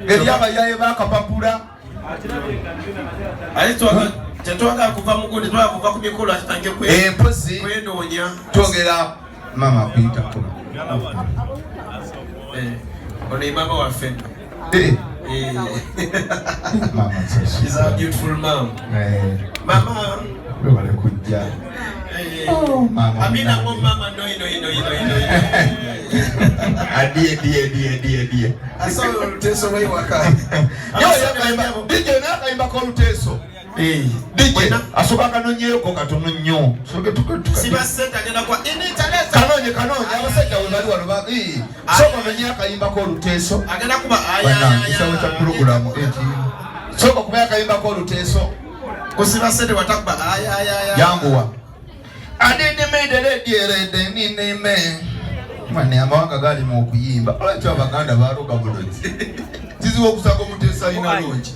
Eri abayaye bakapapula. Ate tetwagala kuva mugundi, twagala kuva ku mikolo, ate tange Empozi kwenoonya. Twogera mama akuyitako. Ono ye maama waffe. Mama. She's a beautiful mom. Mama. Webale kujja. Oh, mama. Amina ngo mama noi noi noi noi noi. Adie die die die die. Asa oluteeso lwewaka. DJ nakayimba koluteeso. DJ asooka kanonyeeko katono nnyo. Soke tuke. Siba sente agenda kwa initaleta. Kanonye kanonye, abasajja we bali wano sooka ononye akayimbako oluteeso. Agenda kuba Bannange, ekisawo kya pulogulaamu eti sooka okuba akayimbako oluteeso. Kusiba sente watakuba aya aya aya. Yanguwa adidimederedierede ninime mane amawanga gali mu okuyimba. Olwekyo Abaganda baloga bulozi, kizibu okusanga omuteesa alina longi.